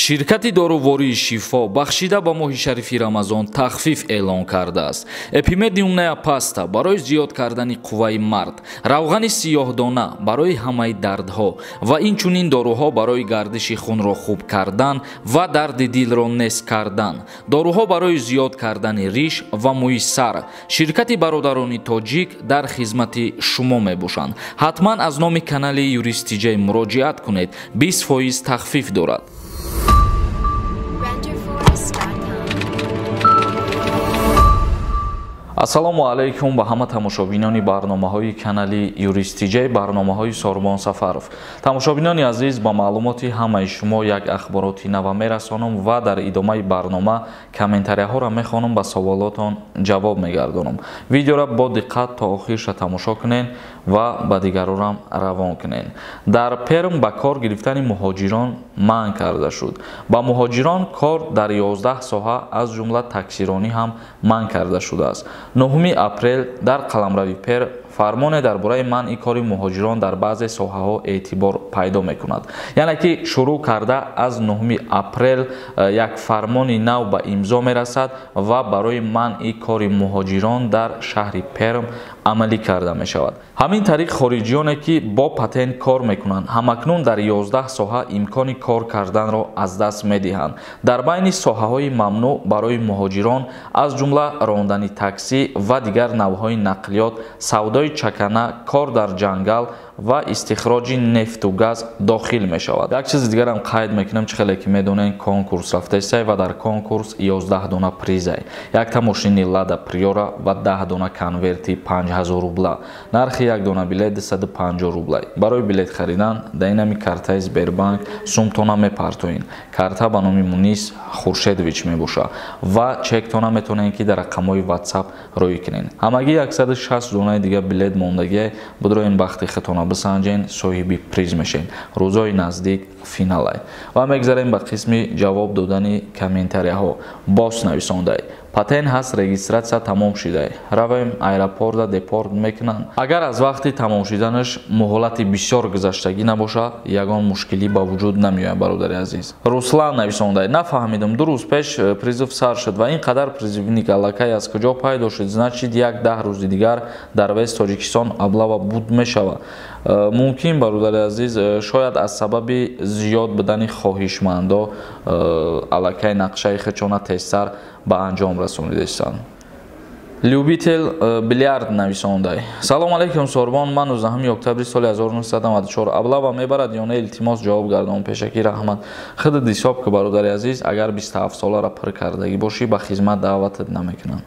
Ширкати дорувории Шифо бахшида ба моҳи шарифи Рамазон тахфиф эълон кардааст. Эпимедиумная паста барои зиёд кардани қувваи мард, равғани сиёҳдона барои ҳамаи дардҳо ва инчунин доруҳо барои гардиши хунро хуб кардан ва дарди дилро нест кардан, доруҳо барои зиёд кардани риш ва мӯи сар. Ширкати бародарони тоҷик дар хизмати шумо мебошанд. Ҳатман аз номи канали Юрист Тиҷай муроҷиат кунед, 20% тахфиф дорад. Ассалому алайкум ба ҳама тамошобинони барномаҳои канали Юрист Тиҷай, барномаҳои Сорбон Сафаров. Тамошобинони азиз, ба маълумоти ҳамаи шумо як ахбороти нава мерасонам ва дар идомаи барнома комментарияҳоро мехонам, ба саволотон ҷавоб мегардонам. Видеоро бо диққат то охирша тамошо кунед ва ба дигарорам равон кунед. Дар Перм ба кор гирифтани муҳоҷирон манъ карда шуд. Ба муҳоҷирон кор дар 11 соҳа, аз ҷумла таксиронӣ ҳам манъ карда шудааст. 9 апрел дар қаламрави Пер фармоне дар бораи манъи кори муҳоҷирон дар баъзе соҳаҳо эътибор пайдо мекунад. Яъне ки шурӯъ карда аз 9 апрел як фармони нав ба имзо мерасад ва барои манъи кори муҳоҷирон дар шаҳри Перм амалӣ карда мешавад. Ҳамин тариқ хориҷиёне ки бо патент кор мекунанд, ҳамакнун дар 11 соҳа имкони кор карданро аз даст медиҳанд. Дар байни соҳаҳои мамнӯъ барои муҳоҷирон аз ҷумла рондани таксӣ ва дигар навъҳои нақлиёт, савдои чакана, кор дар ҷангал ва истихроҷи нефту газ дохил мешавад. Як чизи дигарам қайд мекунам, чӣ хеле ки медонед, конкурс рафтаистай ва дар конкурс 11 дона призай, якта мошини Лада Приора ва 10 дона конверти 5000 рубла. Нархи як дона билет 250 рубла. Барои билет харидан дар инами картаи Сбербанк сумтона мепартоин. Карта ба номи Мунис Хуршедович мебошад ва чектона метавонед ки дар рақамҳои WhatsApp рӯй кунед. Ҳамагӣ 160 донаи дигар билет мондагӣ, будроин бахти хитона бисанҷен, соҳиби приз мешен. Рӯзҳои наздик финалай. Ва мегзарем ба қисми ҷавоб додани комментарияҳо. Бос нависондай: патент ҳаст, регистратсия тамом шидай, равем аэропорта депорт мекунанд. Агар аз вақти тамом шиданаш муҳолати бисёр гузаштагӣ набошад, ягон мушкилӣ ба вуҷуд намеояд, бародари азиз. Руслан нависондай: нафаҳмидам, 2 рӯз пеш призыв сар шуд ва ин қадар призывник аллакай аз куҷо пайдо шуд? Значит, 10 рӯзи дигар дар вест Тоҷикистон облава буд мешавад. Мумкин, бародари азиз, шояд аз сабаби зиёд будани хоҳишмандо аллакай нақшаи худшона тезтар ба анҷом расонидастанд. Любитель билярд нависондай: салом алейкум Сорбон, ман 19 октябри соли 1994 облава мебарад ё не? Илтимос ҷавоб гардон, пешакӣ раҳмат. Худат ҳисоб ки, бародари азиз, агар 27 соларо пур кардагӣ бошӣ, ба хизмат даъватат намекунанд.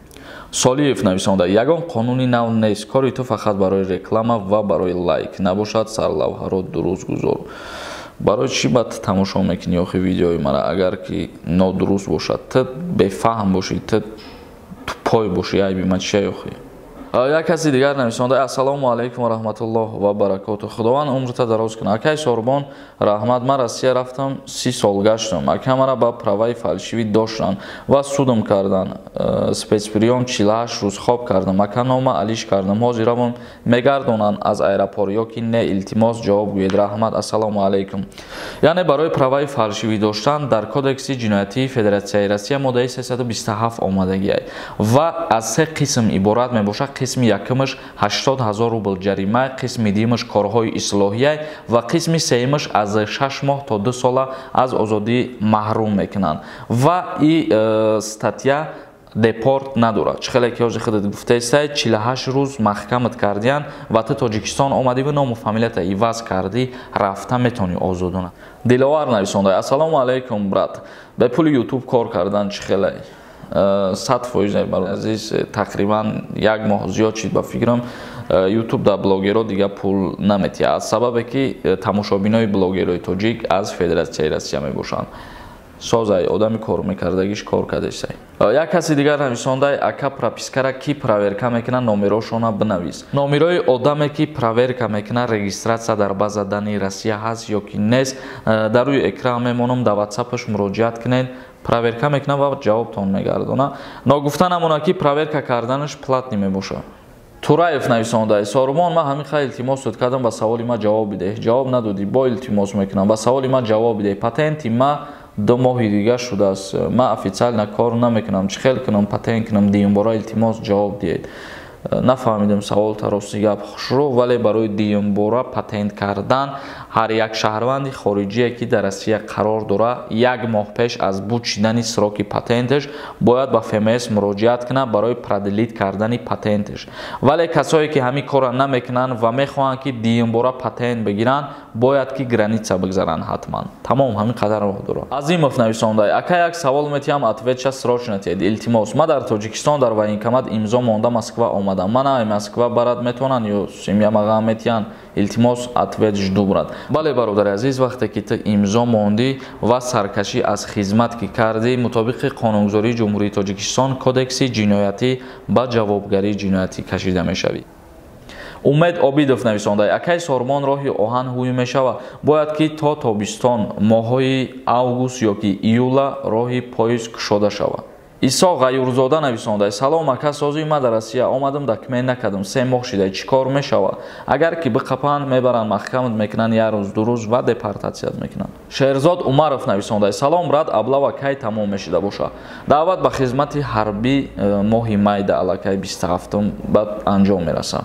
Солиев нависонда: ягон қонуни нав нест, кори ту фақат барои реклама ва барои лайк набошад, сарлавҳаро дуруст гузор. Барои чӣ бад тамошо мекунӣ охи видеои мара, агар ки нодуруст бошад? Ту бефаҳм бошӣ, ту тупой бошӣ, айби ма чия охи? Як каси дигар нависонда: ассалому алайкум ва раҳматуллоҳ ва баракоту, Худованд умрта дароз кунад. Акай Сорбон, раҳмат, ман Россия рафтам, 30 сол гаштам. Ака мара ба праваи фалшивӣ доштанд ва судам карданд. Спецприём 48 рӯз хоб кардам. Ака нома алиш кардам. Ҳозир равон мегардонанд аз аэропорт ё ки не? Илтимос ҷавоб гӯед, раҳмат, ассалому алайкум. Яъне барои праваи фалшивӣ доштан дар Кодекси ҷиноятии Федератсияи Россия моддаи 327 омадагиай ва аз 3 қисм иборат мебошад. Қисми якумаш 80 000 рубл ҷарима, қисми дуюмаш корҳои ислоҳия ва қисми сеюмаш аз 6 моҳ то 2 сола аз озодӣ маҳрум мекунанд. Ва и статья депорт надорад. Чӣ хеле ки ҳозир худат гуфтаистай, 48 рӯз маҳкамат кардиян ва ту Тоҷикистон омадӣ ва ному фамилията иваз кардӣ, рафта метавонӣ озодона. Диловар нависонда: ассалому алайкум брат, бе пули ютуб кор кардан чӣ хеле? 100% бародари азиз, тақрибан як моҳ зиёд шид ба фикрам, ютуб дар блогерҳо дигар пул наметиҳад, аз сабабе ки тамошобинои блогерҳои тоҷик аз Федератсияи Россия мебошанд. Созай одами кор мекардагиш кор кардасай. Як каси дигар нависондай: ака пропискара ки проверка мекунад, номерошона бинавис. Номерои одаме ки проверка мекунад, регистратсия дар база дани Россия ҳаст ё ки нест, дар рӯи экран мемонам, дар ватсапаш муроҷиат кунед, проверка мекунад ва ҷавобтон мегардонад. Ногуфта намонад ки проверка карданаш платный мебошад. Тураев нависонда: Сорумон, ман ҳамин хел илтимос суд кардам, ба саволи ман ҷавоб бидеҳ. Ҷавоб надодӣ, бо илтимос мекунам, ба саволи ман ҷавоб бидеҳ. Патенти ма 2 моҳи дига шудааст. Ман официально кор намекунам, чӣ хел кунам, патент кунам дуюмбора, илтимос, ҷавоб диҳед. Нафаҳмидем савол, рости гап, хушрӯ, вале барои дуюмбора патент кардан ҳар як шаҳрванди хориҷие, ки дар Россия қарор дорад, як моҳ пеш аз буд шидани сроки патенташ бояд ба ФМС муроҷиат кунад барои продлить кардани патенташ. Вале касое ки ҳамин корро намекунанд ва мехоҳанд, ки дуюмбора патент бигиранд, бояд ки граница бигзаранд ҳатман. Тамом, ҳамин қадар роҳ дорад. Азимов нависонда: ака, як савол метиҳам, ответ ша срочно тиҳед, илтимос. Ман дар Тоҷикистон дар военкомат имзо монда Москва омадам. Ман ай Москва барад метавонанд ё семья мага метиҳанд? Илтимос, ответ жду, брат. Бале, бародари азиз, вақте ки ту имзо мондӣ ва саркашӣ аз хизмат ки кардӣ, мутобиқи қонунгузории Ҷумҳурии Тоҷикистон, Кодекси ҷиноятӣ, ба ҷавобгарии ҷиноятӣ кашида мешавӣ. Умед Обидов нависонда: акай Сормон, роҳи оҳан ҳуй мешавад? Бояд ки то тобистон, моҳҳои август ё ки июла, роҳи поезд кушода шавад. Исо Ғаюрзода нависонда: салом, ака, созии ман дар Россия омадам, документ накардам, 3 моҳ шида, чӣ кор мешавад? Агар ки биқапанд, мебаранд, маҳкамат мекунанд, як рӯз, 2 рӯз ва депортатсият мекунанд. Шерзод Умаров нависонда: салом, брат, облава кай тамом мешида боша? Даъват ба хизмати ҳарбӣ моҳи майда, аллакай 27-ум баъд анҷом мерасад.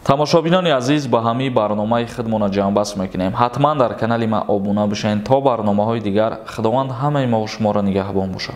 Тамошобинони азиз, ба ҳамаи барномаи худмона ҷамъбаст мекунем. Ҳатман дар канали ман обуна бишед то барномаҳои дигар. Худованд ҳамаи мо шуморо нигаҳбон бошад.